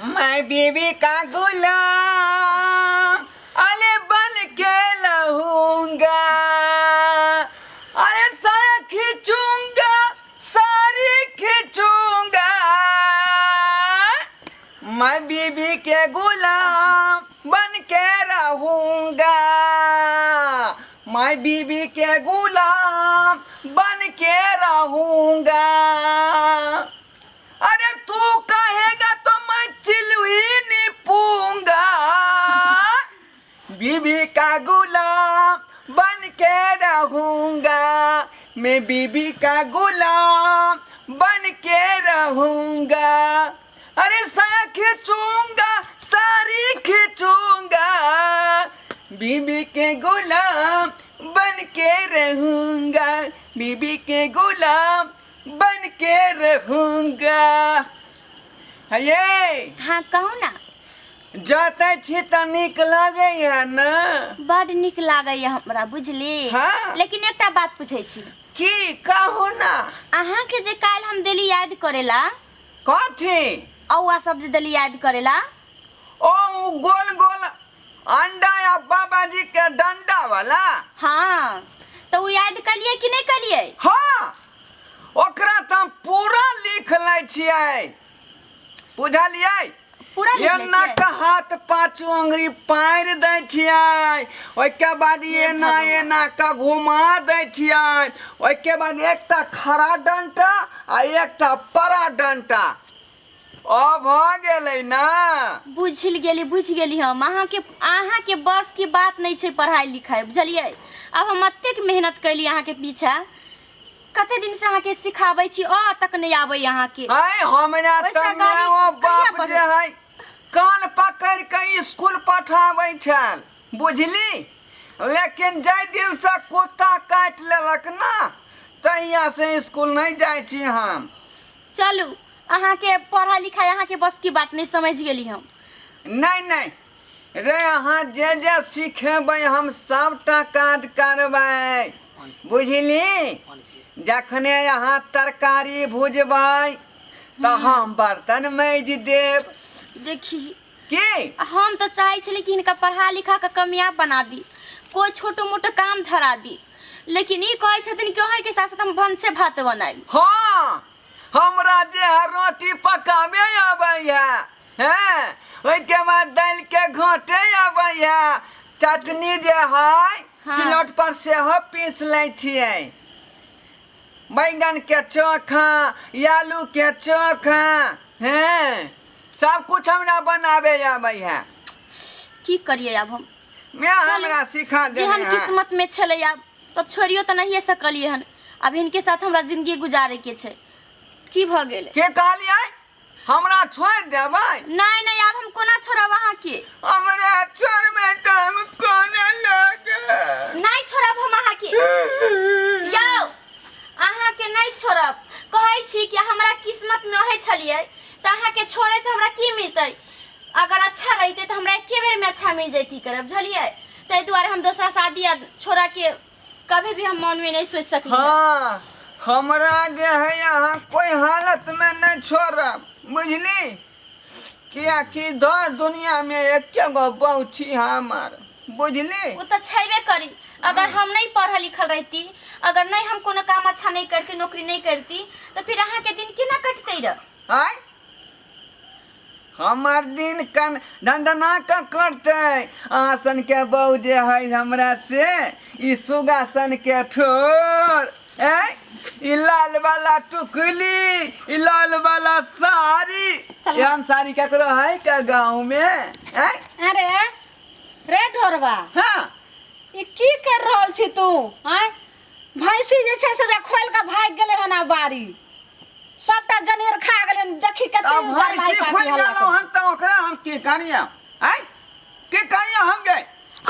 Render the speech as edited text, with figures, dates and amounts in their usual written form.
मैं बीबी का गुलाम अरे बन के रहूंगा, अरे साया खींचूंगा सारी खींचूंगा, मैं बीबी के गुलाम बन के रहूंगा, मैं बीबी के गुलाम बन के रहूंगा। अरे तू कहेगा तो मैं चिलुही निपूंगा, बीबी का गुलाम बन के रहूंगा, मैं बीबी का गुलाम बन के रहूंगा। अरे साया खींचूंगा सारी खींचूंगा, बीबी के गुलाम बन के रहूंगा, बीबी के गुलाम बन के रहूंगा। ये हाँ कहू ना। जतै छी तऽ नीक लगैया ने? बड नीक लागैया हमरा, बुझली। हाँ। लेकिन एकटा बात पूछै छी। की कहू ना। अहाँके जे काल्हि हम देली याद करेला। कथी? औआ सब जे देली याद करेला। ओ उ गोल गोल अंडा या बाबाजी के डंडा वाला? हाँ, तऽ उ याद कलियै कि नहि कलियै? हाँ, ओकरा तऽ हम पूरा लिख लै छियै, बुझलियै? पूरा लिख लै एना छियै? के हाथ पाँचो अंगुरी पारि दै छियै, ओहिके बाद एना एना के घुमा दै छियै, ओहिके बाद एकटा खड़ा डंटा आ एकटा परा डंटा। ओ भऽ गेलै ने? बुझि गेली, बुझि गेली हम। अहाँके अहाँके बस की बात नहि छै पढ़ाइ लिखाइ, बुझलियै? आब हम एतेक मेहनत कैली अहाँके पीछा, कते दिन से अहाँके सिखाबै छी, अ तक नहि आबै अहाँके। आय हमरा ओहिसँ तऽ गाड़ी माओ कहिया बाप जे पढ़ब? है कान पकड़ि कऽ स्कूल पठाबै छल, बुझली? लेकिन जाहि दिनसँ कुत्ता काटि लेलक ने तहिया से स्कूल नहि जाइ छी हम। चलू, अहाँके पढ़ाइ लिखाइ अहाँके बस की बात नहि, समझि गेली हम। नहि नहि रे, अहाँ जे जे सिखेबै हम सबटा काज करबै, बुझली? जखने अहाँ तरकारी भुजबै तऽ हम बर्तन माजि देब। देखी की? हम तऽ चाहै छली कि हिनका पढ़ा लिखा कऽ कामयाब बना दी, कोइ छोटो मोटो काम धरा दी, लेकिन ई कहै छथिन कि अहाँके साथ साथ हम भनसे भात बनायब। हाँ, हमरा जे है रोटी पकाबे अबैया हैं, ओहिके बाद दालि के घोटे अबैया, चटनी जे है सिलौट पर सेहो पीस लै छियै, बैगन के चोखा, आलू के चोखा, हैं, सब कुछ हमरा बनाबे आबै है। की करियै आब हम? मैं हमरा सिखा देने जेहन है। किस्मत में छलै आब तब छोड़ियो तऽ नहिए सकलियै हन। आब हिनके साथ हमरा जिंदगी गुजारे के छै। की भऽ गेलै? के कहलियै हमरा छोड़ि देबै? नहि नहि, आब हम कोना छोड़ब अहाँके? हमरा छोड़बै तऽ हम कोना लागे। नहि छोड़ब हम अहाँके। यौ, अहाँके नहि छोड़ब। कहै छी कि हमरा किस्मत में ओहे छलियै तऽ अहाँके छोड़े से हमरा की मिलतै? अगर अच्छा रहितै तऽ हमरा एके बेर में अच्छा मिल जैती करब, बुझलियै? ताहि दुआरे हम दोसरा शादी आ छोड़ा के कभी भी हम मन में नहीं सोच सकली। हाँ, हमरा जे है अहाँ कोई हालत में नहीं छोड़ब, बुझली? कियाकि दर दुनिया में एके गो बहू छी हमार, बुझली? वो तो छेबे करी। अगर हम नहीं पढ़ल लिखल रहती, अगर नहीं हम कोनो काम अच्छा नहीं करती, नौकरी नहीं करती, तो फिर अहाँ के दिन केना कटते रह? आय हमर दिन कन धंधना के करते। अहाँ सन के बहू जे है हमरा से ई सुगा सन के ठोर, ए ई लाल वाला टुकली, ई लाल वाला साड़ी, एहन साड़ी केकरो है का गाँव में? ए अरे रे ढोरबा। हाँ। ई की कर रहल छी तू? आँय, भैंसी जे छै से खोलि कऽ भागि गेलै हन आ बाड़ी सबटा जनेर खा गेलै हन। देखी कते अब उतार भैंसी भाई खुलि हल्ला गेलौ हन तऽ ओकरा हम की करियौ? आँय, की करियौ हम गे?